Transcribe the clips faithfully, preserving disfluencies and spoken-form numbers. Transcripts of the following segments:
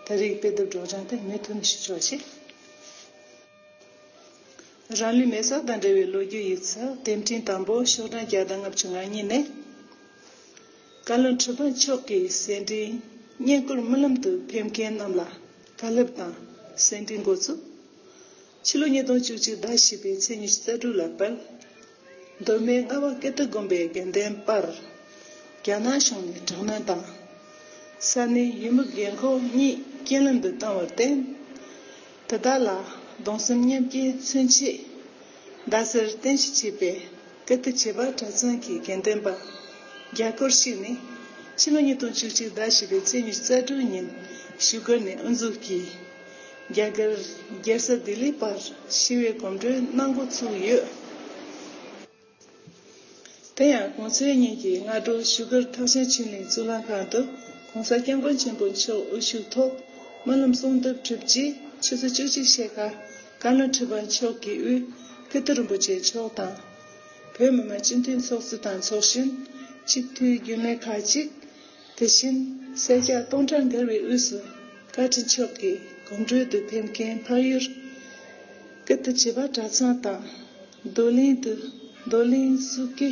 ད་རེས་དཔེ་དེབ་སྒྲོག་སྦྱང་དེ་མུ་མཐུད་ནས་ཞུ་ཆོག་ཅིག་རང་ལུས་མེ་སྲེག་དང་འབྲེལ་བའི་ལོ་རྒྱུས་ཡིག་ཚགས། དེབ་ཕྲེང་དང་པོ། ཤོག་གྲངས་བརྒྱ་དང་ལྔ་བཅུ་ང་གཉིས་ནས། བཀའ་བློན་ཁྲི་པ་མཆོག་གིས་གསན་འཕྲིན་བསྙེན་བཀུར་སྨོན་ལམ་དུ་ཕེབས་མཁན་རྣམས་ལ་བཀའ་སློབ་དང་གསན་འཕྲིན་འགོ་ཚུགས། ཕྱི་ལོ་ཉིས་སྟོང་བཅུ་གཅིག་ཟླ་བཞི་པའི་ཚེས་ཉི་ཤུ་རྩ་དྲུག་ལ་དཔལ་མདོ་སྨད་རྔ་བ་ཀིརྟི་དགོན་པའི་དགེ་འདུན་པར་རྒྱ་ནག་གཞུང་ནས་དྲག་གནོན་དང་། ས་གནས་ཡུལ་མི་རྒན་འཁོགས་གཉིས་རྐྱེན་ལམ་དུ་བཏང་བར་བརྟེན། དེ་དག་ལ་གདུང་སེམས་མཉམ་སྐྱེད་མཚོན་ཆེད་རྡ་སར་རྟེན་གཞི་བྱས་པའི་ཀིརྟི་བྱེས་པ་གྲྭ་ཚང་གི་དགེ་འདུན་པ་བརྒྱ་སྐོར་ཞིག་ནི་ཕྱི་ལོ་ཉིས་སྟོང་བཅུ་གཅིག་ཟླ་བཞི་པའི་ཚེས་ཉི་ཤུ་རྩ་དྲུག་ཉིན་བཞུགས་སྒར་ནས་དབུ་འཛུགས་ཀྱིས་རྒྱ་གར་རྒྱལ་ས་ལྡི་ལི་བར་ཞི་བའི་གོམ་བགྲོད་གནང་འགོ་ཚུགས་ཡོད། དེ་ཡང་གོང་ཚེས་ཉིན་གྱི་སྔ་དྲོ་བཞུགས་སྒར་ཐང་ཤིང་ཆོས་གླིང་གཙུག་ལག་ཁང་དུ་༸གོང་ས་༸སྐྱབས་མགོན་ཆེན་པོ་མཆོག་དབུ་བཞུགས་ཐོག་སྨོན་ལམ་གསུང་འདེབས་གྲུབ་རྗེས་ཆུ་ཚོད་བཅུ་གཅིག་ཕྱེད་ཀ་བཀའ་བློན་ཁྲི་པ་མཆོག་གི་དབུས་ཀིརྟི་རིན་པོ་ཆེ་མཆོག་དང་། བོད་མི་མང་སྤྱི་འཐུས་ཚོགས་གཙོ་དང་ཚོགས་གཞོན། སྤྱི་འཐུས་རྒྱུན་ལས་ཁག་ཅིག་དེ་བཞིན་སེར་སྐྱ་སྟོང་ཕྲག་འགའ་བའི་དབུས་སུ་བཀའ་ཁྲི་མཆོག་གི་གོམ་བགྲོད་དུ་ཕེབས་མཁན་འཕགས་ཡུལ་ཀིརྟི་བྱེས་པ་གྲྭ་ཚང་དང་། རྡོར་གླིང་དུ་རྡོར་གླིང་སུ་ཀི་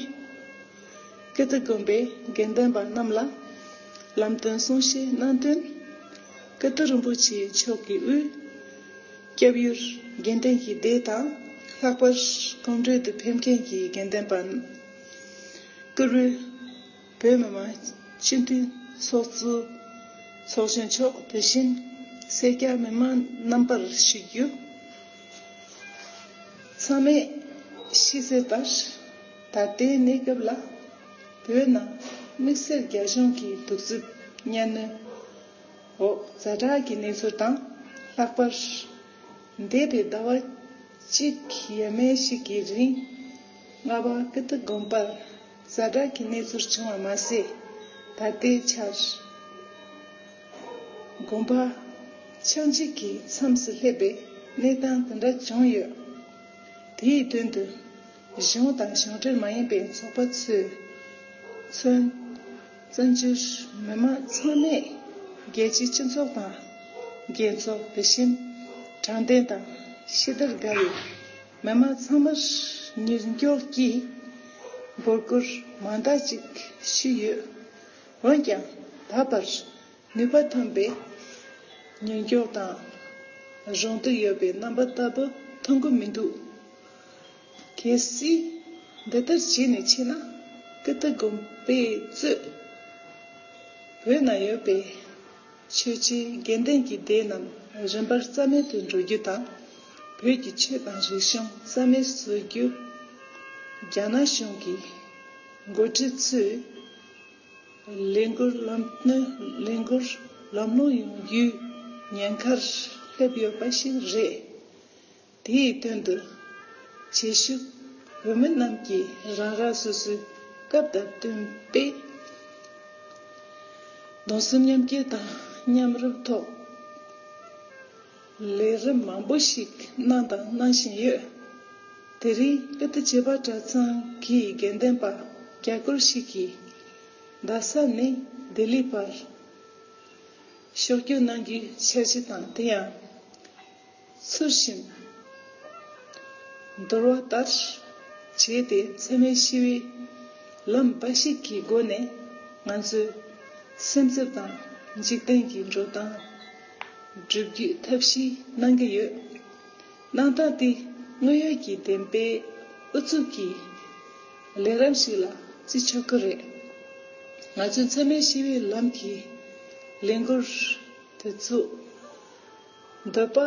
ཀིརྟི་དགོན་པའི་དགེ་འདུན་པ་རྣམས་ལ་ལམ་སྟོན་གསུང་བཤད་གནང་དོན། ཀིརྟི་རིན་པོ་ཆེ་མཆོག་གི་དབུས་སྐྱབས་ཡུལ་དགེ་ལྡན་གྱི་སྡེ་དང་། ལྷག་པར་གོམ་བགྲོད་དུ་ཕེབས་མཁན་གྱི་དགེ་འདུན་པ་བཀུར་འོས་བོད་མི་མང་སྤྱི་འཐུས་ཚོགས་གཙོ་ཚོགས་གཞོན་མཆོག་དེ་བཞིན་སེར་སྐྱ་མི་མང་རྣམ་པར་ཞུ་རྒྱུ། ཚང་མས་ཤེས་གསལ་ལྟར། ད་ལྟའི་གནས་སྐབས་ལ་བོད་ནང་དམིགས་བསལ་རྒྱ་གཞུང་གི་གདུག་རྩུབ་གཉའ་གནོན་འོག་ཛ་དྲག་གི་གནས་ཚུལ་དང་། ལྷག་པར་འདས་པའི་ཟླ་བ་གཅིག་ཡས་མས་ཤིག་གི་རིང་རྔ་བ་ཀིརྟི་དགོན་པར་ཛ་དྲག་གི་གནས་ཚུལ་བྱུང་བ་མ་ཟད། ད་ལྟའི་ཆར་དགོན་པ་ཆག་འཇིག་གི་མཚམས་སུ་སླེབས་པའི་གནས་སྟངས་དེ་འདྲ་བྱུང་ཡོད། དེའི་དོན་དུ་གཞུང་དང་གཞུང་འབྲེལ་མ་ཡིན་པའི་ཚོགས་པ་ཚོས་མཚོན། བཙན་བྱོལ་མི་མང་ཚང་མས་རྒྱལ་སྤྱིའི་སྤྱི་ཚོགས་དང་རྒྱལ་ཚོགས་དེ་བཞིན་དྲང་བདེན་དང་ཞི་བདེར་དགའ་བའི་མི་མང་ཚང་མར་མྱུར་མགྱོགས་ཀྱིས་འབོད་སྐུལ་མང་དག་ཅིག་ཞུས་ཡོད། འོན་ཀྱང་ད་བར་ནུས་པ་ཐོན་པའི་མྱུར་མགྱོགས་དང་གཞོགས་འདེགས་ཡོད་པའི་རྣམ་པ་ལྟ་བུ་མཐོང་གི་མི་འདུག་གལ་སྲིད་འདི་ལྟར་བྱས་ནས་ཕྱིན་ན། ཀིརྟི་དགོན་པས་གཙོས་བོད་ནང་ཡོད་པའི་ཆོས་བྱེད་དགེ་འདུན་གྱི་སྡེ་རྣམས་རིམ་པར་རྩ་མེད་དུ་འགྲོ་རྒྱུ་དང་། བོད་ཀྱི་ཆོས་དང་རིག་གཞུང་རྩ་མེད་བཟོ་རྒྱུ། རྒྱ་ནག་གཞུང་གི་འགོ་ཁྲིད་ཚོས་ལས་འགུལ་ལམ་སྣོན་ལས་འགུལ་ལམ་ལྷོང་ཡོང་རྒྱུའི་ཉེན་ཁར་སླེབས་ཡོད་པ་ཞིག་རེད། དེའི་དོན་དུ་བྱེས་བཞུགས་བོད་མི་རྣམས་ཀྱིས་རང་རང་སོ་སོའི་སྐབས་དང་བསྟུན་པའི་གདུང་སེམས་མཉམ་སྐྱེད་དང་མཉམ་རུབ་ཐོག་ལས་རིམ་མང་པོ་ཞིག་གནང་དང་གནང་བཞིན་ཡོད། དེ་རིང་ཀིརྟི་བྱེས་པ་གྲྭ་ཚང་གི་དགེ་འདུན་པ་བརྒྱ་སྐོར་ཞིག་གིས་རྡ་ས་ནས་ལྡི་ལི་བར་ཕྱོགས་བསྐྱོད་གནང་རྒྱུའི་འཆར་གཞི་དང་། དེ་ཡང་ཚུལ་བཞིན་འདོར་བ་ལྟར་བྱས་ཏེ། འཚེ་མེད་ཞི་བའི་ལམ་འབའ་ཞིག་གི་སྒོ་ནས་ང་ཚོས་སེམས་འཚབ་དང་འཇིག་རྟེན་གྱི་འགྲོ་སྟངས་བསྒྲུབ་རྒྱུའི་ཐབས་ཤེས་གནང་གི་ཡོད། གནང་སྟངས་དེ་དངོས་ཡོད་ཀྱི་བདེན་པའི་ཨུ་ཚུགས་ཀྱི་ལས་རིམ་ཞིག་ལ་བརྩི་ཆོག་གི་རེད། ང་ཚོས་འཚེ་མེད་ཞི་བའི་ལམ་གྱི་ལས་འགུལ་དེ་ཚོ་འདོད་པ་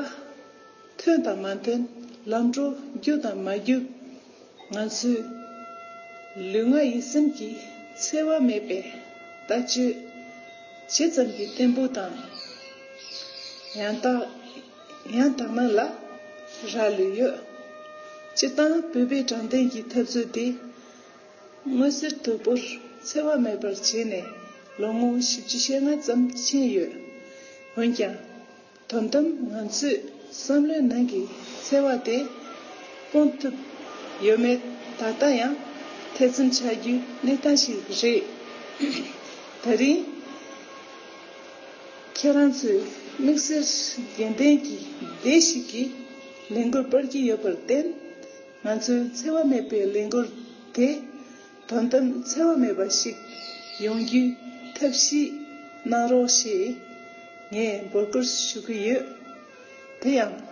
ཐོན་དང་མ་ཐོན། ལམ་འགྲོ་རྒྱུ་དང་མ་རྒྱུ། ང་ཚོའི་ལུས་ངག་ཡིད་གསུམ་གྱི་འཚེ་བ་མེད་པའི་ལྟ་སྤྱོད་ཇི་ཙམ་གྱིས་བརྟན་པོ་དང་ཡང་དག་ཡང་དག་མིན་ལ་རག་ལུས་ཡོད། སྤྱིར་བཏང་བོད་པའི་དྲང་བདེན་གྱི་འཐབ་རྩོད་དེ་མངོན་གསལ་དོད་པོར་འཚེ་བ་མེད་པར་བྱས་ནས་ལོ་ངོ་བཞི་བཅུ་ཞེ་ལྔ་ཙམ་ཕྱིན་ཡོད། འོན་ཀྱང་། དོན་དམ་ང་ཚོས་བསམ་བློའི་ནང་གི་འཚེ་བ་དེ་སྤོང་ཐུབ་ཡོད་མེད་ད་ལྟ་ཡང་ཐེ་ཚོམ་ཆགས་རྒྱུའི་གནས་སྟངས་ཤིག་རེད། དེ་རིང་ཁྱེད་རང་ཚོས་ དམིགས་བསལ་དགེ་ལྡན་གྱི་སྡེ་ཞིག་གིས་ལས་འགུལ་སྤེལ་གྱི་ཡོད་པར་བརྟེན། ང་ཚོས་འཚེ་བ་མེད་པའི་ལས་འགུལ་དེ་དོན་དམ་འཚེ་བ་མེད་པ་ཞིག་ཡོང་རྒྱུའི་ཐབས་ཤེས་གནང་རོགས་ཞེས་ངས་འབོད་སྐུལ་ཞུ་གི་ཡོད། དེ་ཡང་།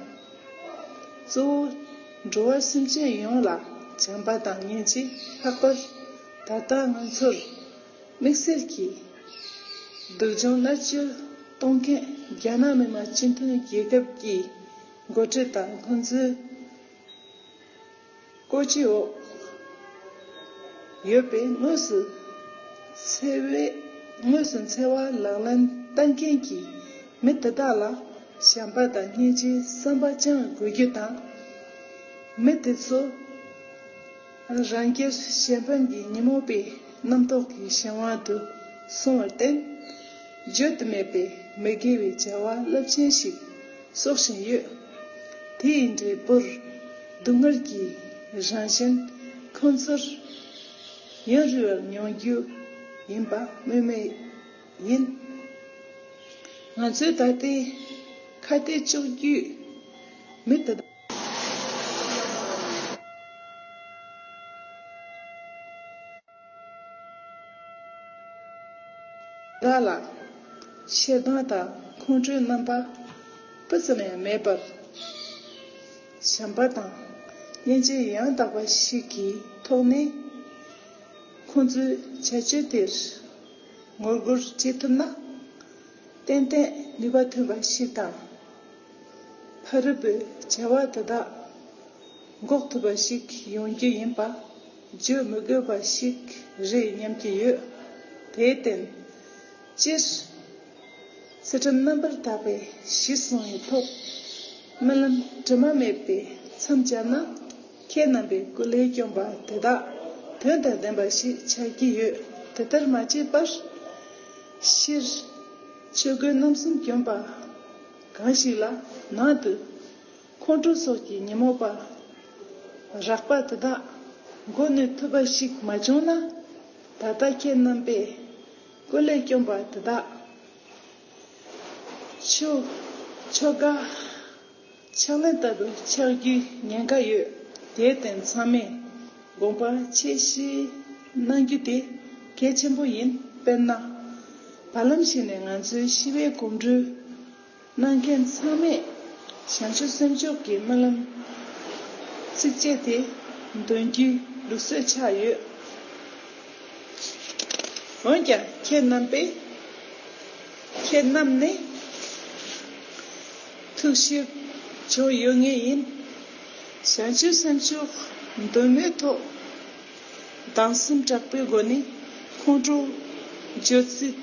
གཙོ་བོ་འགྲོ་བ་སེམས་ཅན་ཡོངས་ལ་བྱམས་པ་དང་སྙིང་རྗེ་ལྷག་པར་ད་ལྟ་ང་ཚོར་དམིགས་བསལ་གྱིས་སྡུག་སྦྱོང་མནར་གཅོད་གཏོང་མཁན་རྒྱ་ནག་མི་དམངས་སྤྱི་མཐུན་རྒྱལ་ཁབ་ཀྱི་འགོ་ཁྲིད་དང་ཁོང་ཚོའི་བཀོད་སྒྲིག་འོག་ཡོད་པའི་དངོས་སུ་འཚེ་བའི་དངོས་སུ་འཚེ་བ་ལག་ལེན་བསྟར་མཁན་གྱི་མི་དེ་དག་ལ་བྱམས་པ་དང་སྙིང་རྗེའི་བསམ་པ་བཅངས་དགོས་རྒྱུ་དང་། མི་དེ་ཚོ་རང་རྒྱལ་གཞན་ཕམ་གྱི་ཉོན་མོངས་པའི་རྣམ་རྟོག་གི་གཞན་དབང་དུ་སོང་བར་བརྟེན། བརྗོད་དུ་མེད་པའི་མི་དགེ་བའི་བྱ་བ་རླབས་ཆེན་ཞིག་གསོག་བཞིན་ཡོད། དེ་ཡི་འབྲས་བུར་སྡུག་བསྔལ་གྱི་རང་བཞིན་ཁོང་ཚོར་ཡུན་རིང་བར་མྱོང་རྒྱུ་ཡིན་པ་སྨོས་མེད་ཡིན། ང་ཚོས་ད་ལྟའི་ཁ་གཏད་གཅོག་རྒྱུའི་མི་དེ་དག་དག་ལ་ཞེ་སྡང་དང་ཁོང་ཁྲོའི་རྣམ་པ་སྤུ་ཙམ་ཡང་མེད་པར། བྱམས་པ་དང་སྙིང་རྗེ་ཡང་དག་པ་ཞིག་གི་ཐོག་ནས་ཁོང་ཚོའི་བྱ་སྤྱོད་དེར་ངོ་རྒོལ་བྱེད་ཐུབ་ན། ཏན་ཏན་ནུས་པ་ཐོན་པ་ཞིག་དང་། ཕ་རོལ་པོའི་བྱ་བ་དེ་དག་འགོག་ཐུབ་པ་ཞིག་ཡོང་རྒྱུ་ཡིན་པ་བརྗོད་མི་དགོས་པ་ཞིག་རེད་སྙམ་གྱི་ཡོད། དེར་བརྟེན། སྤྱིར། ཚུལ་ཁྲིམས་རྣམ་པར་དག་པའི་གཞི་བཟུང་བའི་ཐོག་སྨོན་ལམ་དྲི་མ་མེད་པའི་མཚམས་སྦྱར་ན། ཁྱེད་རྣམ་པའི་སྐུ་ལས་བསྐྱོན་པ་དེ་དག་དོན་དང་ལྡན་པ་ཞིག་ཆགས་ཀྱི་ཡོད། དེ་ལྟར་མ་བྱས་པར། སྤྱིར། ཆོས་གོས་རྣམ་གསུམ་གྱོན་པ་གང་ཞིག་ལ་ནང་དུ་ཁོང་ཁྲོ་སོགས་ཀྱི་ཉོན་མོངས་པ་རགས་པ་དེ་དག་མགོ་གནོན་ཐུབ་པ་ཞིག་མ་བྱུང་ན། ད་ལྟ་ཁྱེད་རྣམ་པས་སྐུ་ལས་བསྐྱོན་པ་དེ་དག་ཆོ་ཆོ་ག་ཕྱག་ལེན་ལྟ་བུ་ཆགས་རྒྱུའི་ཉེན་ཁ་ཡོད། དེར་བརྟེན་ཚང་མས་དགོངས་པ་ཆེ་བཞེས་གནང་རྒྱུ་དེ་གལ་ཆེན་པོ་ཡིན། དཔེར་ན། བར་ལམ་ཞིག་ནས་ང་ཚོའི་ཞི་བའི་གོམ་བགྲོད་གནང་མཁན་ཚང་མས་བྱང་ཆུབ་སེམས་མཆོག་གི་སྨོན་ལམ་ཚིགས་བཅད་དེ་འདོན་རྒྱུའི་ལུགས་སྲོལ་ཆགས་ཡོད། འོན་ཀྱང་ཁྱེད་རྣམ་པས། ཁྱེད་རྣམས་ནི་ཐུགས་ཞིབ་བྱུང་ཡོད་ངེས་ཡིན། བྱང་ཆུབ་སེམས་མཆོག་འདོན་མོས་ཐོག་སྡང་སེམས་དྲག་པོའི་སྒོ་ནས་ཁོང་ཁྲོ་བརྗོད་ཚིག་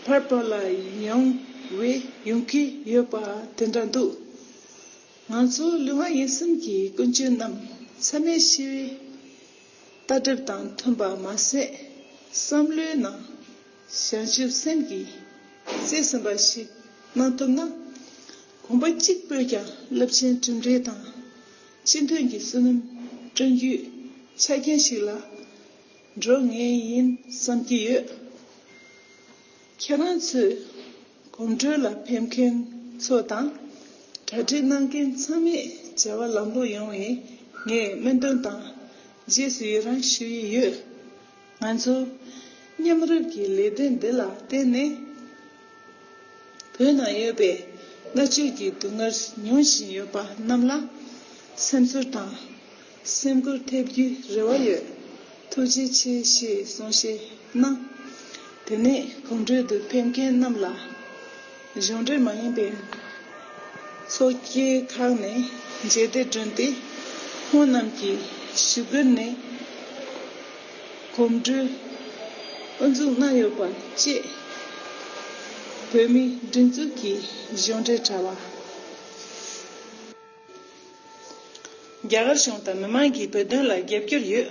བར་བར་ལ་ཡོང་བའི་ཡོང་གི་ཡོད་པ་དེ་འདྲ་འདུག་ང་ཚོ་ལུས་ངག་ཡིད་གསུམ་གྱི་ཀུན་སྤྱོད་རྣམས་མཚམས་མེད་ཞི་བའི་ལྟ་གྲུབ་དང་མཐུན་པ་མ་ཟད། བསམ་བློའི་ནང་བྱང་ཆུབ་སེམས་ཀྱིས་རྩིས་ཟིན་པ་ཞིག་གནང་ཐུབ་ན། གོམ་པ་གཅིག་སྤོས་ཀྱང་རླབས་ཆེན་གྲུབ་འབྲས་དང་སྤྱི་མཐུན་གྱི་བསོད་ནམས་བསྐྲུན་རྒྱུའི་ཆ་རྐྱེན་ཞིག་ལ་འགྲོ་ངེས་ཡིན་བསམ་གྱི་ཡོད། ཁྱེད་རང་ཚོས་གོམ་བགྲོད་ལ་ཕེབས་མཁན་ཚོ་དང་གྲ་སྒྲིག་གནང་མཁན་ཚང་མས་བྱ་བ་ལམ་ལྷོང་ཡོང་བའི་ངས་སྨོན་འདུན་དང་རྗེས་སུ་ཡི་རང་ཞུ་ཡི་ཡོད། ང་ཚོ་མཉམ་རུབ་ཀྱི་ལས་དོན་འདི་ལ་བརྟེན་ནས། བོད་ནང་ཡོད་པའི་མནར་གཅོད་ཀྱི་སྡུག་བསྔལ་མྱོང་བཞིན་ཡོད་པ་རྣམས་ལ་སེམས་ཚོར་དང་སེམས་འགུལ་ཐེབས་རྒྱུའི་རེ་བ་ཡོད། ཐུགས་རྗེ་ཆེ་ཞེས་གསུང་བཤད་གནང་། དེ་ནས་གོམ་བགྲོད་དུ་ཕེབས་མཁན་རྣམས་ལ་གཞུང་འབྲེལ་མ་ཡིན་པའི་ཚོགས་སྐྱིད་ཁག་ནས་མཇལ་དེབ་བསྐྲུན་ཏེ། ཁོང་རྣམས་ཀྱིས་ཞུ་སྒར་ནས་གོམ་བགྲོད་དབུ་འཛུགས་གནང་ཡོད་པ་བཅས། བོད་མིའི་སྒྲིག་འཛུགས་ཀྱི་གཞུང་འབྲེལ་དྲ་བ། རྒྱ་གར་གཞུང་དང་མི་མང་གིས་བོད་དོན་ལ་རྒྱབ་སྐྱོར་ཡོད།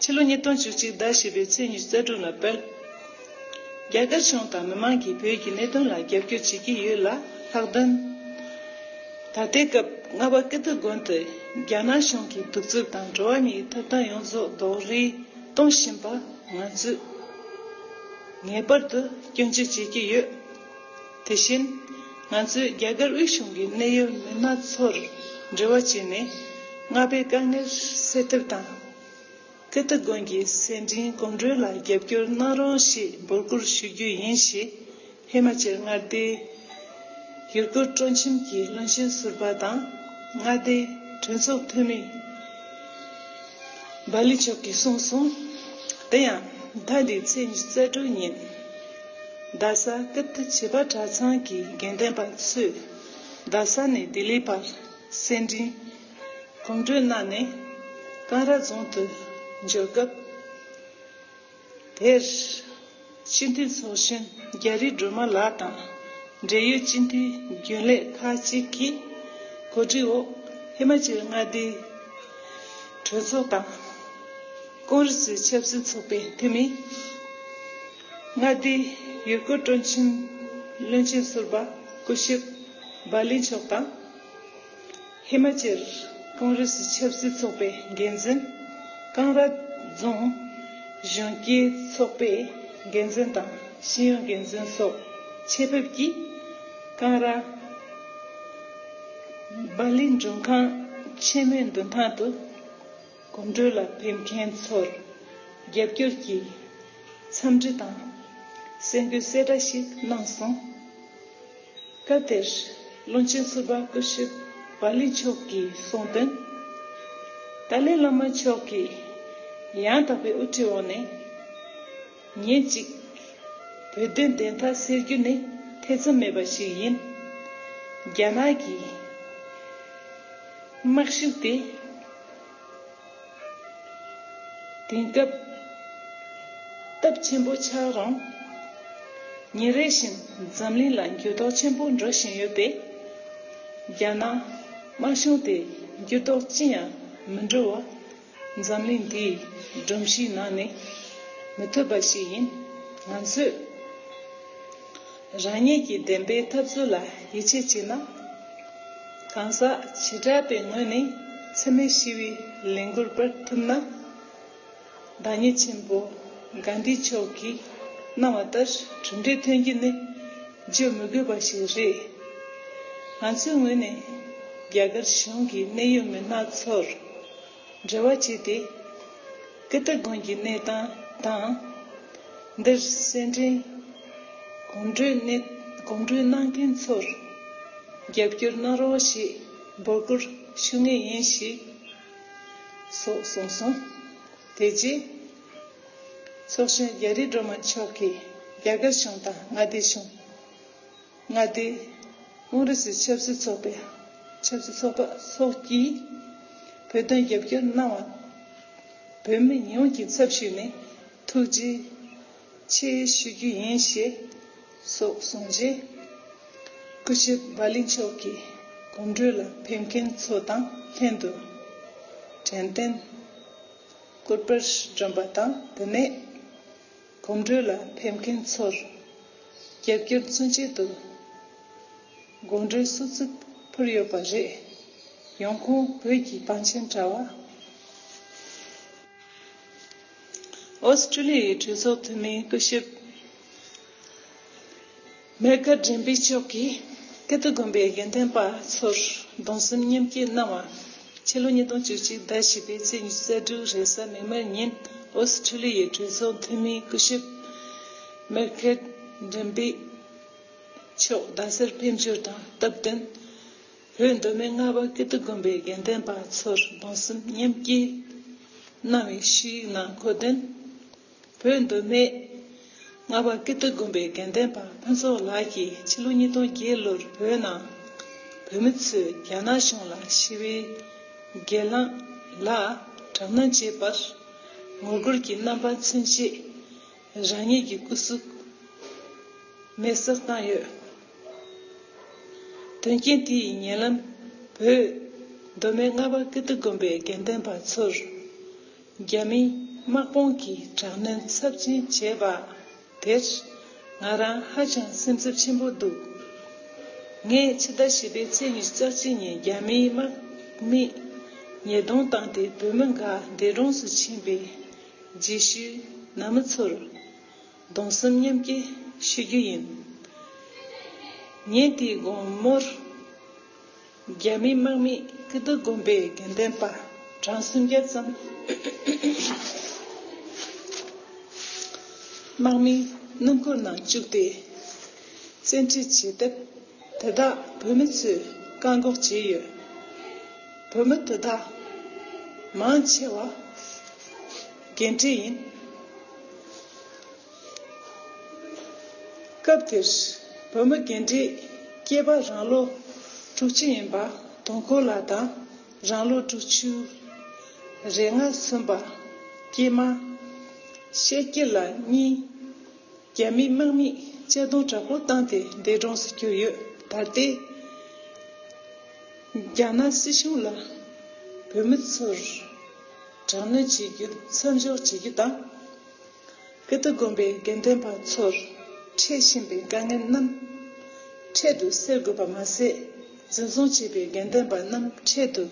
ཕྱི་ལོ་ཉིས་སྟོང་བཅུ་གཅིག་ཟླ་བཞི་པའི་ཚེས་ཉི་ཤུ་རྩ་དྲུག་ལ་སྤེལ། རྒྱ་གར་གཞུང་དང་མི་མང་གིས་བོད་ཀྱི་གནད་དོན་ལ་རྒྱབ་སྐྱོར་བྱེད་ཀྱི་ཡོད་ལ་ལྷག་དོན། ད་ལྟའི་སྐབས་རྔ་པ་ཀིརྟི་དགོན་དུ་རྒྱ་ནག་གཞུང་གིས་གདུག་རྩུབ་དང་འགྲོ་བ་མིའི་ཐོབ་ཐང་ཡོངས་རྫོགས་རྡོག་རོལ་གཏོང་བཞིན་པ་ང་ཚོས་ངེས་པར་དུ་སྐྱོན་བརྗོད་བྱེད་ཀྱི་ཡོད། དེ་བཞིན་ ང་ཚོས་རྒྱ་གར་དབུས་གཞུང་གི་གནད་ཡོད་མི་སྣ་ཚོར་འབྲེལ་བ་བྱས་ནས། མངའ་པའི་དཀའ་ངལ་སེལ་ཐབས་དང་། ཀིརྟི་དགོན་གྱི་གསེར་ཕྲེང་གོམ་བགྲོད་ལ་རྒྱབ་སྐྱོར་གནང་རོགས་ཞེས་འབོད་སྐུལ་ཞུ་རྒྱུ་ཡིན་ཞེས། ཧི་མ་ཅལ་མངའ་སྡེའི་ཡུལ་སྐོར་སྤྲོ་འཆམ་གྱི་བློན་ཆེན་ཟུར་པ་དང་། མངའ་སྡེའི་གྲོས་ཚོགས་འཐུས་མི་བྷ་ལི་མཆོག་གིས་གསུངས་སོང་། དེ་ཡང་ཟླ་འདིའི་ཚེས་ཉི་ཤུ་རྩ་དྲུག་ཉིན། རྡ་ས་ཀིརྟི་བྱེས་པ་གྲྭ་ཚང་གི་དགེ་འདུན་པ་ཚོས་རྡ་ས་ནས་ལྡི་ལི་བར་གསེར་ཕྲེང་གོམ་བགྲོད་གནང་ནས་ཀང་ར་རྫོང་དུ་འབྱོར་སྐབས། དེར་སྤྱི་འཐུས་ཚོགས་གཞོན་རྒྱ་རི་སྒྲོལ་མ་ལགས་དང་འབྲེལ་ཡོད་སྤྱི་འཐུས་རྒྱུན་ལས་ཁག་ཅིག་གིས་གོ་སྒྲིག་འོག་ཧི་མ་ཅལ་མངའ་སྡེའི་གྲོས་ཚོགས་དང་། ཀོང་རེ་སི་ཆབ་སྲིད་ཚོགས་པའི་འཐུས་མི། མངའ་སྡེའི་ཡུལ་སྐོར་སྤྲོ་འཆམ་བློན་ཆེན་ཟུར་པ་སྐུ་ཞབས་བྷ་ལི་མཆོག་དང་། ཧི་མ་ཅལ་ཀོང་རེ་སི་ཆབ་སྲིད་ཚོགས་པའི་འགན་འཛིན། ཀང་ར་རྫོང་གཞོན་སྐྱེས་ཚོགས་པའི་འགན་འཛིན་དང་ཤེས་ཡོན་འགན་འཛིན་སོགས་ཆེད་ཕེབས་ཀྱིས། ཀང་ར་བྷ་ལི་མགྲོན་ཁང་ཆེན་མོའི་མདུན་ཐང་དུ། གོམ་བགྲོད་ལ་ཕེབས་མཁན་ཚོར་རྒྱབ་སྐྱོར་གྱི་འཚམས་འདྲི་དང་སེམས་འགུལ་གསལ་བསྒྲགས་ཤིག་གནང་སོང་། སྐབས་དེར་བློན་ཆེན་ཟུར་པ་སྐུ་ཞབས་བྷ་ལི་མཆོག་གིས་གསུངས་དོན། ཏཱ་ལའི་བླ་མ་མཆོག་གིས་ཡང་དག་པའི་དབུ་ཁྲིད་འོག་ནས། ཉིན་གཅིག་བོད་དོན་བདེན་མཐའ་སེལ་རྒྱུ་ནི་ཐེ་ཚོམ་མེད་པ་ཞིག་ཡིན། རྒྱ་ནག་གི་དམག་ཤུགས་དེ་དེང་སྐབས་སྟབས་ཆེན་པོ་ཆགས་རུང་། ཉིན་རེ་བཞིན་འཛམ་གླིང་ལ་འགྱུར་ལྡོག་ཆེན་པོ་འགྲོ་བཞིན་ཡོད་པས། རྒྱ་ནག་དམར་གཞུང་དེ་འགྱུར་ལྡོག་ཅི་ཡང་མི་འགྲོ་བ། འཛམ་གླིང་འདིའི་སྒྲོམ་གཞིའི་ནང་ནས་མི་ཐུབ་པ་ཞིག་ཡིན། ང་ཚོས་རང་ཉིད་ཀྱི་བདེན་པའི་འཐབ་རྩོད་ལ་ཡིད་ཆེས་བྱས་ན། གང་ཟག་བྱེ་བྲག་པའི་ངོས་ནས་འཚེ་མེད་ཞི་བའི་ལས་འགུལ་སྤེལ་ཐུབ་ན། བདག་ཉིད་ཆེན་པོ་གྷན་དྷི་མཆོག་གིས་གནང་བ་ལྟར་གྲུབ་འབྲས་ཐོན་རྒྱུ་ནི་བརྗོད་མི་དགོས་པ་ཞིག་རེད། ང་ཚོའི་ངོས་ནས་རྒྱ་གར་གཞུང་གི་གནད་ཡོད་མི་སྣ་ཚོར་འབྲེལ་བ་བྱས་ཏེ། ཀིརྟི་དགོན་གྱི་གནས་སྟངས་དང་། འདིར་གསེར་ཕྲེང་གོམ་བགྲོད་གནས་གོམ་བགྲོད་གནང་མཁན་ཚོར་རྒྱབ་སྐྱོར་གནང་རོགས་ཞེས་འབོད་སྐུལ་ཞུ་ངེས་ཡིན་ཞེས་སོགས་གསུངས་སོང་། དེ་རྗེས་ཚོགས་གཞོན་རྒྱ་རི་སྒྲོལ་མ་མཆོག་གིས་རྒྱ་གར་གཞུང་དང་མངའ་སྡེ་གཞུང་། མངའ་སྡེའི་ཀོང་རེ་སི་ཆབ་སྲིད་ཚོགས་པའི་ཆབ་སྲིད་ཚོགས་པ་སོགས་ཀྱིས་བོད་དོན་རྒྱབ་སྐྱོར་གནང་བ། བོད་མི་ཡོངས་ཀྱི་ཚབ་ཞུས་ནས་ཐུགས་རྗེ་ཆེ་ཞུ་རྒྱུ་ཡིན་ཞེས་སོགས་གསུངས་རྗེས། སྐུ་ཞབས་བྷ་ལི་མཆོག་གིས་གོམ་བགྲོད་ལ་ཕེབས་མཁན་ཚོ་དང་ལྷན་དུ་དྲན་རྟེན་སྐུ་པར་བསྒྲོན་པ་དང་། དེ་ནས་གོམ་བགྲོད་ལ་ཕེབས་མཁན་ཚོར་རྒྱབ་སྐྱོར་མཚོན་ཆེད་དུ་དགོང་དྲོའི་གསོལ་ཚིགས་ཕུལ་ཡོད་པ་རེད། ཡོང་ཁུངས་བོད་ཀྱི་པང་ཆེན་དྲ་བ། ཨོ་སི་ཀྲི་ལི་ཡའི་གྲོས་ཚོགས་འཐུས་མི་སྐུ་ཞབས་མེ་ཁ་ཌེན་པི་མཆོག་གིས་ཀིརྟི་དགོན་པའི་དགེ་འདུན་པ་ཚོར་གདུང་སེམས་མཉམ་སྐྱེད་གནང་བ། ཕྱི་ལོ་ཉིས་སྟོང་བཅུ་གཅིག་ཟླ་བཞི་པའི་ཚེས་ཉི་ཤུ་རྩ་དྲུག་རེས་གཟའ་མིག་དམར་ཉིན་ཨོ་སི་ཀྲི་ལི་ཡའི་གྲོས་ཚོགས་འཐུས་མི་སྐུ་ཞབས་མེ་ཁ་ཌེན་པི་མཆོག་རྡ་སར་ཕེབས་འབྱོར་དང་སྟབས་བསྟུན། བོད་མདོ་སྨད་རྔ་བ་ཀིརྟི་དགོན་པའི་དགེ་འདུན་པ་ཚོར་གདུང་སེམས་མཉམ་སྐྱེད་གནང་བའི་ཞུ་ཡིག་ནང་འཁོད་དོན། བོད་མདོ་སྨད་རྔ་བ་ཀིརྟི་དགོན་པའི་དགེ་འདུན་པ་ཕུན་ཚོགས་ལགས་ཀྱིས་ཕྱི་ལོ་ཉིས་སྟོང་བརྒྱད་ལོར་བོད་ནང་བོད་མི་ཚོས་རྒྱ་ནག་གཞུང་ལ་ཞི་བའི་སྒེར་ལངས་ལ་དྲག་གནོན་བྱས་པར་ངོ་རྒོལ་གྱི་རྣམ་པ་མཚོན་ཆེད་རང་ཉིད་ཀྱི་སྐུ་གཟུགས་མེར་སྲེག་བཏང་ཡོད། དོན་རྐྱེན་དེ་ཡི་ཉེ་ལམ་བོད་མདོ་སྨད་རྔ་བ་ཀིརྟི་དགོན་པའི་དགེ་འདུན་པ་ཚོར་རྒྱ་མིའི་དམག་དཔུང་གིས་དྲག་གནོན་ཚབས་ཆེན་བྱས་པ་དེར་ང་རང་ཧ་ཅང་སེམས་འཚབ་ཆེན་པོ་འདུག། ངས་ཕྱི་ཟླ་བཞི་པའི་ཚེས་ཉི་ཤུ་རྩ་གཅིག་ཉིན་རྒྱ་མིའི་དམག་མིས་ཉེས་རྡུང་བཏང་སྟེ་བོད་མི་འགའ་འདས་གྲོངས་སུ་ཕྱིན་པའི་རྗེས་ཤུལ་ནང་མི་ཚོར་གདུང་སེམས་མཉམ་སྐྱེད་ཞུ་རྒྱུ་ཡིན། ཉིན་དེའི་དགོང་མོར། རྒྱ་མིའི་དམག་མིས་ཀི་ཏི་དགོན་པའི་དགེ་ལྡན་པ་གྲངས་སུམ་བརྒྱ་ཙམ་དམག་མིའི་སྣུམ་འཁོར་ནང་བཅུག་སྟེ་བཙན་ཁྲིད་བྱས་སྟབས། དེ་དག་བོད་མི་ཚོས་བཀག་འགོག་བྱས་ཡོད། བོད་མི་དེ་དག་མང་ཆེ་བ་རྒན་གྲས་ཡིན། སྐབས་དེར་བོད་མི་རྒན་གྲས་སྐྱེས་པ་རང་ལོ་དྲུག་ཅུ་ཡིན་པ་དུང་འཁོར་ལགས་དང་། རང་ལོ་དྲུག་ཅུ་རེ་ལྔ་སོན་པ་སྐྱེས་མ་ཤེས་སྐྱིད་ལགས་གཉིས། རྒྱ་མིའི་དམག་མིས་གཅར་རྡུང་དྲག་པོ་བཏང་སྟེ་འདས་གྲོངས་སུ་གྱུར་ཡོད། ད་ལྟའི་རྒྱ་ནག་སྲིད་གཞུང་ལ་བོད་མི་ཚོར་དྲག་གནོན་བྱེད་རྒྱུ་མཚམས་འཇོག་བྱེད་རྒྱུ་དང་། ཀི་ཏི་དགོན་པའི་དགེ་ལྡན་པ་ཚོར་འཕྲད་བཞིན་པའི་དཀའ་ངལ་རྣམས་འཕྲལ་དུ་སེལ་དགོས་པ་མ་ཟད། འཛིན་བཟུང་བྱས་པའི་དགེ་ལྡན་པ་རྣམས་འཕྲལ་དུ་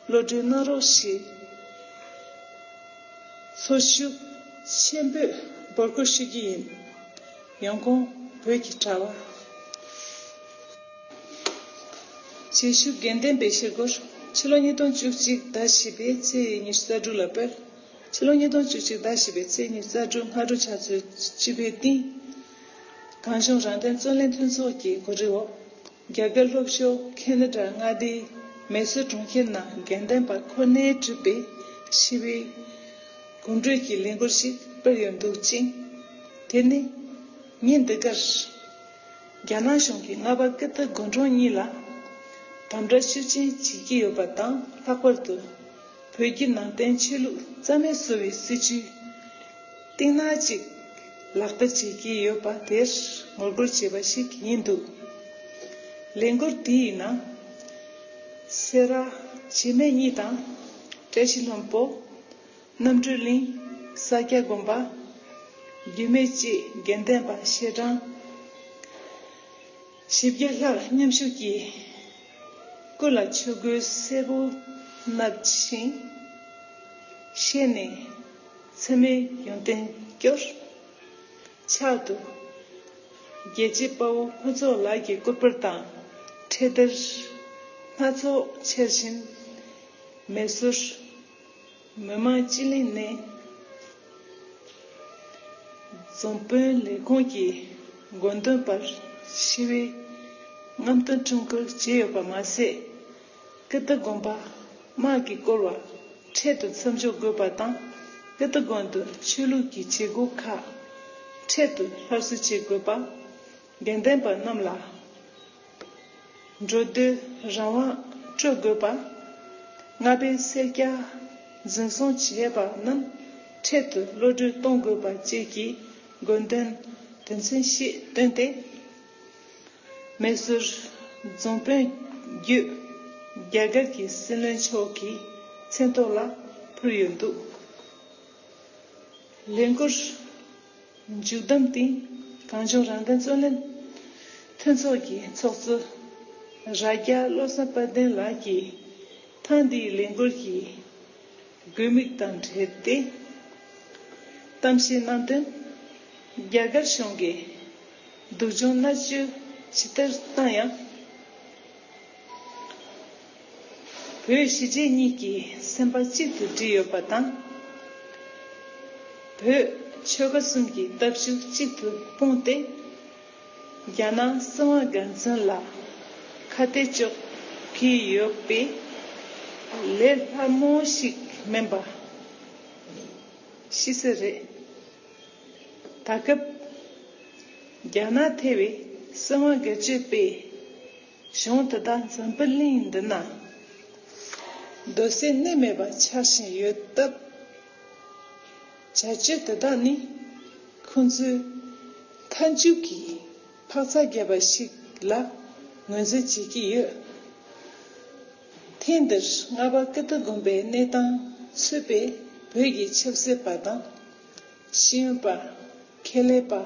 གློད་གྲོལ་གནང་རོགས་ཞེས། འཚོ་ཤུགས་ཆེན་པོས་འབོད་སྐུལ་ཞུ་རྒྱུ་ཡིན། ཡོང་ཁུངས་བོད་ཀྱི་དྲ་བ། བྱེད་ཞུ། དགེ་ལྡན་པའི་ཤི་སྒོར་ཕྱི་ལོ་ཉིས་སྟོང་བཅུ་གཅིག་ཟླ་བཞི་པའི་ཚེས་ཉི་ཤུ་རྩ་དྲུག་ལ་སྤེལ། ཕྱི་ལོ་ཉིས་སྟོང་བཅུ་གཅིག་ཟླ་བཞི་པའི་ཚེས་ཉི་ཤུ་རྩ་དྲུག་སྔ་དྲོ་ཆུ་ཚོད་བཅུ་པའི་སྟེང་། གངས་ལྗོངས་རང་བཙན་རྩོད་ལེན་མཐུན་ཚོགས་ཀྱི་གོ་སྒྲིག་འོག་རྒྱ་གར་ལྷོ་ཕྱོགས་ཁེ་ན་ཌ་མངའ་སྡེའི་མེ་སོར་གྲོང་ཁྱེར་ནང་དགེ་ལྡན་པ་ཁོ་ནས་གྲུབ་པའི་ཞི་བའི་གོམ་བགྲོད་ཀྱི་ལས་འགུལ་ཞིག་སྤེལ་ཡོད་འདུག་ཅིང་། དེ་ནི་ཉིན་འདི་གར་རྒྱ་ནག་གཞུང་གིས་རྔ་པ་ཀི་ཏི་དགོན་གྲོང་གཉིས་ལ་དམ་དྲག་ཤུགས་ཆེན་བྱེད་ཀྱི་ཡོད་པ་དང་། ལྷག་པར་དུ་བོད་བརྒྱུད་ནང་བསྟན་ཆོས་ལུགས་རྩ་མེད་བཟོ་བའི་སྲིད་བྱུས་གཏིང་ནག་ཅིག་ལག་བསྟར་བྱེད་ཀྱི་ཡོད་པ་དེར་ངོ་རྒོལ་བྱས་པ་ཞིག་ཡིན་འདུག་ལས་འགུལ་དེའི་ནང་སེ་ར་བྱེས་སྨད་གཉིས་དང་། བཀྲ་ཤིས་ལྷུན་པོ། རྣམ་གྲོལ་གླིང་། ས་སྐྱ་དགོན་པ། རྒྱུད་སྨད་བཅས་དགེ་ལྡན་པ་ཞལ་གྲངས་བཞི་བརྒྱ་ལྷག་མཉམ་ཞུགས་ཀྱིས་སྐུ་ལ་ཆོས་གོས་སེར་པོ་མནབས་ཤིང་། ཤེལ་ནས་མཚན་མོའི་ཡོན་ཏན་སྐྱོར། ཕྱག་ཏུ་རྒྱལ་གཅེས་དཔའ་བོ་ཕུན་ཚོགས་ལགས་ཀྱི་སྐུ་པར་དང་འཕྲེད་དར་སྣ་ཚོགས་འཕྱར་བཞིན། མེ་སོར་མི་དམངས་སྤྱི་གླིང་ནས་རྫོང་དཔོན་ལས་ཁུངས་ཀྱི་དགོན་འདུན་པར་ཞི་བའི་རྔམ་སྟོན་ཁྲིམས་བཀོད་བྱས་ཡོད་པ་མ་ཟད། ཀི་ཏི་དགོན་པ་དམག་གིས་བསྐོར་བ་འཕྲལ་དུ་མཚམས་འཇོག་དགོས་པ་དང་། ཀི་ཏི་དགོན་དུ་ཆོས་ལུགས་ཀྱི་བྱེད་སྒོ་ཁག་འཕྲལ་དུ་སླར་གསོ་བྱེད་དགོས་པ། དགེ་ལྡན་པ་རྣམས་ལ་འགྲོ་སྡོད་རང་དབང་སྤྲོད་དགོས་པ། རྔ་པའི་སེར་སྐྱ་འཛིན་བཟུང་བྱས་པ་རྣམས་འཕྲལ་དུ་གློད་གྲོལ་གཏོང་དགོས་པ་བཅས་ཀྱི་དགོས་འདུན་དོན་ཚན་བཞི་བཏོན་ཏེ། མེ་སོར་རྫོང་དཔོན་བརྒྱུད་རྒྱ་གར་གྱི་སྲིད་བློན་མཆོག་གི་མཚན་ཐོག་ལ་ཕུལ་ཡོད་འདུག་ལས་འགུལ་མཇུག་བསྡོམས་སྟེང་། གངས་ལྗོངས་རང་བཙན་རྩོད་ལེན་མཐུན་ཚོགས་ཀྱི་ཚོགས་གཙོ་རྭ་རྒྱ་བློ་བཟང་དཔལ་ལྡན་ལགས་ཀྱིས་ཐེངས་འདིའི་ལས་འགུལ་གྱི་དགོས་དམིགས་དང་འབྲེལ་ཏེ་གཏམ་བཤད་གནང་དོན། རྒྱ་གར་གཞུང་གིས་སྡུག་སྦྱོང་མནར་གཅོད་ཇི་ལྟར་བཏང་ཡང་། བོད་གཞིས་བྱེས་གཉིས་ཀྱི་སེམས་པ་གཅིག་ཏུ་སྒྲིལ་ཡོད་པ་དང་། བོད་ཆོལ་ཁ་གསུམ་གྱི་སྟོབས་ཤུགས་གཅིག་ཏུ་སྤུངས་ཏེ། རྒྱ་ནག་སྲིད་དབང་སྒེར་འཛིན་ལ་ཁ་གཏད་གཅོག་གི་ཡོད་པའི་ལས་སླ་མོ་ཞིག་མིན་པ་ཤེས་གསལ་རེད། ད་སྐབས་རྒྱ་ནག་ཐེ་བའི་སྲིད་དབང་སྒེར་གཅོད་པས་གཞུང་དེ་དག་འཛམ་བུ་གླིང་འདི་ན་སྡོད་སའི་གནས་མེད་པ་ཆགས་བཞིན་ཡོད་སྟབས། བྱ་སྤྱོད་དེ་དག་ནི་ཁོང་ཚོའི་མཐའ་མཇུག་གི་འཕག་འཚག་བརྒྱབ་པ་ཞིག་ལ་ངོས་འཛིན་བྱེད་ཀྱི་ཡོད། ཐེངས་འདིར་རྔ་པ་ཀི་ཏི་དགོན་པའི་གནས་སྟངས་ཚུད་པའི་བོད་ཀྱི་ཆབ་སྲིད་པ་དང་། ཤེས་ཡོན་པ། ཁེ་ལས་པ།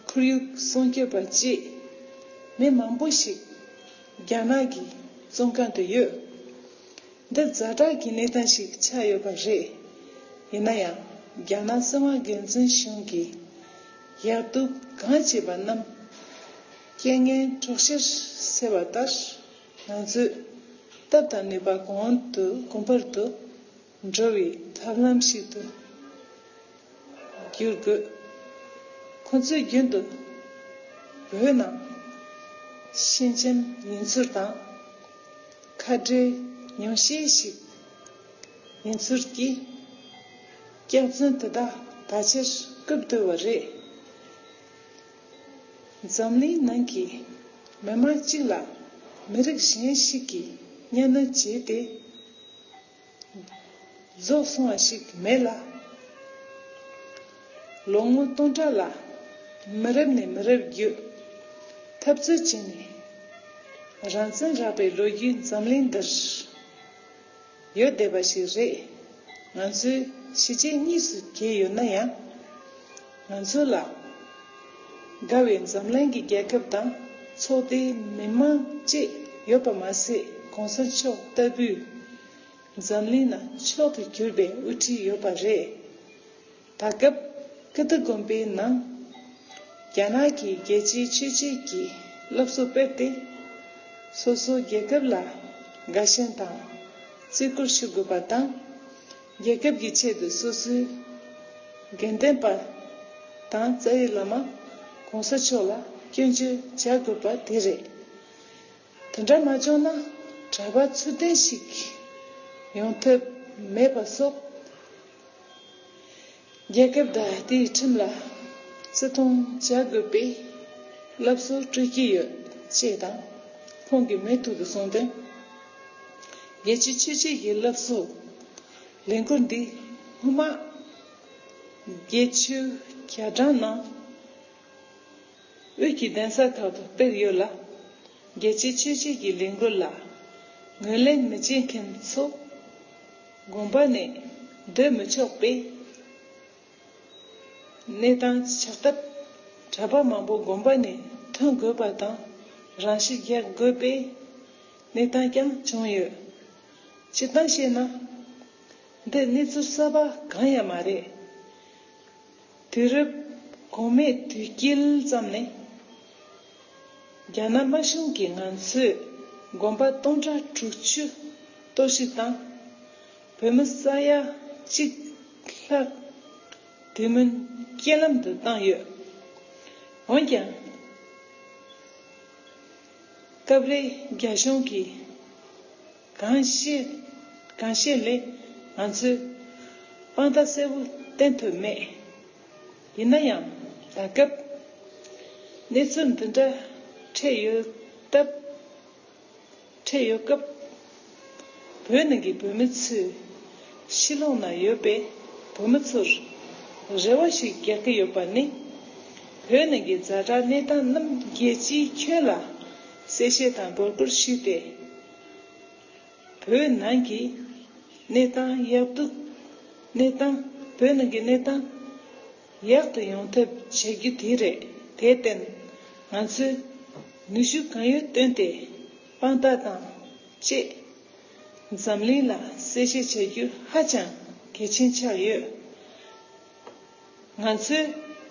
ཁོར་ཡུག་སྲུང་སྐྱོབ་པ་བཅས་མི་མང་པོ་ཞིག་རྒྱ་ནག་གི་བཙོན་ཁང་དུ་ཡོད། འདི་ཛ་དྲག་གི་གནས་སྟངས་ཤིག་ཆགས་ཡོད་པ་རེད། ཡིན་ན་ཡང་རྒྱ་ནག་སྲིད་དབང་སྒེར་འཛིན་གཞུང་གིས་ཡར་གཏུག་གང་བྱས་པ་རྣམས་ རྐྱེན་ངན་གྲོགས་ཤར་ཟེར་བ་ལྟར། ང་ཚོས་སྟབས་དང་ནུས་པ་གོང་དུ་གོང་བར་དུ་འགྲོ་བའི་ཐབས་ལམ་ཞིག་ཏུ་བསྒྱུར་དགོས། ཁོ་ཚོས་རྒྱུན་དུ་བོད་ནང་ཤན་ཆེན་ཡིན་ཚུལ་དང་། ཁ་བྲལ་ཉུང་ཤས་ཤིག་ཡིན་ཚུལ་གྱི་སྐྱག་རྫུན་དེ་དག་ད་ཆར་རྐུབ་བསྡུ་བ་རེད། འཛམ་གླིང་ནང་གི་མི་མང་གཅིག་ལ་མི་རིགས་གཞན་ཞིག་གིས་གཉའ་གནོན་བྱས་ཏེ། རྫོགས་སོང་བ་ཞིག་མེད་ལ། ལོ་ངོ་སྟོང་ཕྲག་ལ་མི་རབས་ནས་མི་རབས་བརྒྱུད་འཐབ་རྩོད་བྱས་ནས། རང་བཙན་རག་པའི་ལོ་རྒྱུས་འཛམ་གླིང་འདིར་ཡོད་བསྡད་པ་ཞིག་རེད། ང་ཚོས་གཞིས་བྱེས་གཉིས་སུ་གྱེས་ཡོད་ན་ཡང་། ང་ཚོ་ལ་དགའ་བའི་འཛམ་གླིང་གི་རྒྱལ་ཁབ་དང་ཚོགས་སྡེའི་མི་མང་བཅས་ཡོད་པ་མ་ཟད། གོང་ས་མཆོག་ལྟ་བུའི་འཛམ་གླིང་ན་མཆོག་ཏུ་གྱུར་པའི་དབུ་ཁྲིད་ཡོད་པ་རེད། ད་སྐབས་ཀིརྟི་དགོན་པའི་ནང་རྒྱ་ནག་གི་རྒྱལ་སྤྱིའི་ཆོས་བྱེད་ཀྱི་སློབ་གསོ་སྤེལ་ཏེ། སོ་སོའི་རྒྱལ་ཁབ་ལ་དགའ་ཞེན་དང་བརྩི་བཀུར་ཞུ་དགོས་པ་དང་། རྒྱལ་ཁབ་ཀྱི་ཆེད་དུ་སོ་སོའི་དགེ་འདུན་པ་དང་རྩ་བའི་བླ་མ་གོང་ས་མཆོག་ལ་སྐྱོན་བརྗོད་བྱ་དགོས་པ་དེ་རེད། དེ་འདྲ་མ་བྱུང་ན་གྲྭ་པ་ཚུལ་ལྡན་ཞིག་ཡོང་ཐབས་མེད་པ་སོགས། རྒྱལ་ཁབ་དང་དེའི་ཁྲིམས་ལ་བརྩི་མཐོང་བྱ་དགོས་པའི་སློབ་གསོ་སྤྲོད་ཀྱི་ཡོད་ཅེས་དང་། ཁོང་གིས་མུ་མཐུད་དུ་གསུངས་དོན། རྒྱལ་སྤྱིའི་ཆོས་བྱེད་ཀྱི་སློབ་གསོ་ལས་འགུལ་འདི་སྔོན་མ་རྒྱལ་ཆོས་རྒྱ་གྲམ་ནང་། དབུས་ཀྱི་གདན་ས་ཁག་ཏུ་སྤེལ་ཡོད་ལ། རྒྱལ་སྤྱིའི་ཆོས་བྱེད་ཀྱི་ལས་འགུལ་ལ་ངོས་ལེན་མི་བྱེད་མཁན་ཚོ་དགོན་པ་ནས་སྡོད་མི་ཆོག་པའི་གནས་སྟངས་ཆགས་སྟབས། གྲྭ་པ་མང་པོ་དགོན་པ་ནས་ཐོན་དགོས་པ་དང་། རང་ཤི་རྒྱག་དགོས་པའི་གནས་སྟངས་ཀྱང་བྱུང་ཡོད། སྤྱིར་བཏང་བཤད་ན། འདི་གནས་ཚུལ་གསར་པ་གང་ཡང་མ་རེད། དུས་རབས་གོང་མའི་དུས་དཀྱིལ་ཙམ་ནས་རྒྱ་ནག་དམར་གཞུང་གིས་ང་ཚོའི་དགོན་པ་སྟོང་ཕྲག་དྲུག་ཅུ་གཏོར་བཤིག་དང་། བོད་མི་ས་ཡ་གཅིག་ལྷག་དུས་མིན་རྐྱེན་ལམ་དུ་བཏང་ཡོད། འོན་ཀྱང་། སྐབས་རེ་རྒྱ་གཞུང་གིས་གང་བཤད་གང་བཤད་ལས་ང་ཚོས་དཔང་རྟགས་གསལ་པོ་བསྟན་ཐུབ་མེད། ཡིན་ན་ཡང་ད་སྐབས་གནས་ཚུལ་འདི་འདྲ་འཕྲད་ཡོད་སྟབས། འཕྲད་ཡོད་སྐབས། བོད་ནང་གི་བོད་མི་ཚོས་ཕྱི་ལོགས་ན་ཡོད་པའི་བོད་མི་ཚོར་རེ་བ་ཞིག་རྒྱག་གི་ཡོད་པ་ནི། བོད་ནང་གི་ཛ་དྲག་གནས་སྟངས་རྣམས་རྒྱལ་སྤྱིའི་ཁྱོན་ལ་གསལ་བཤད་དང་འབོད་སྐུལ་ཞུས་ཏེ། བོད་ནང་གི་གནས་སྟངས་ཡག་སྡུག་གནས་སྟངས། བོད་ནང་གི་གནས་སྟངས་ཡག་ཏུ་ཡོང་ཐབས་བྱ་རྒྱུ་དེ་རེད། དེར་བརྟེན་ང་ཚོས་ནུས་ཤུགས་གང་ཡོད་བཏོན་ཏེ་དཔང་རྟགས་དང་བཅས་འཛམ་གླིང་ལ་གསལ་བཤད་བྱ་རྒྱུ་ཧ་ཅང་གལ་ཆེན་ཆགས་ཡོད། ང་ཚོའི་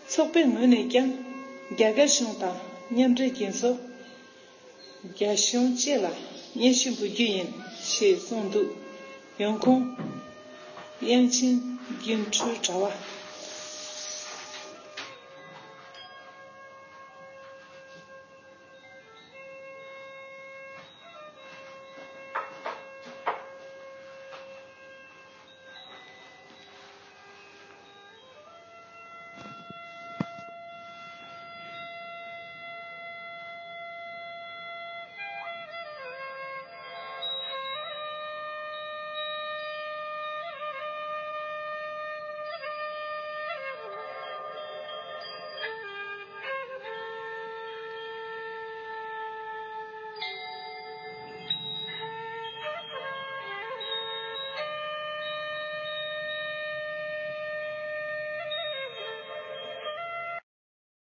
ཚོགས་པའི་ངོས་ནས་ཀྱང་རྒྱ་གར་གཞུང་དང་མཉམ་འབྲེལ་རྒྱལ་ཚོགས། རྒྱ་གཞུང་བཅས་ལ་སྙན་ཞུ་འབུལ་རྒྱུ་ཡིན་ཞེས་གསུངས་འདུག་ཡོང་ཁུངས། དབྱངས་ཅན་སྒྱུ་འཕྲུལ་དྲ་བ།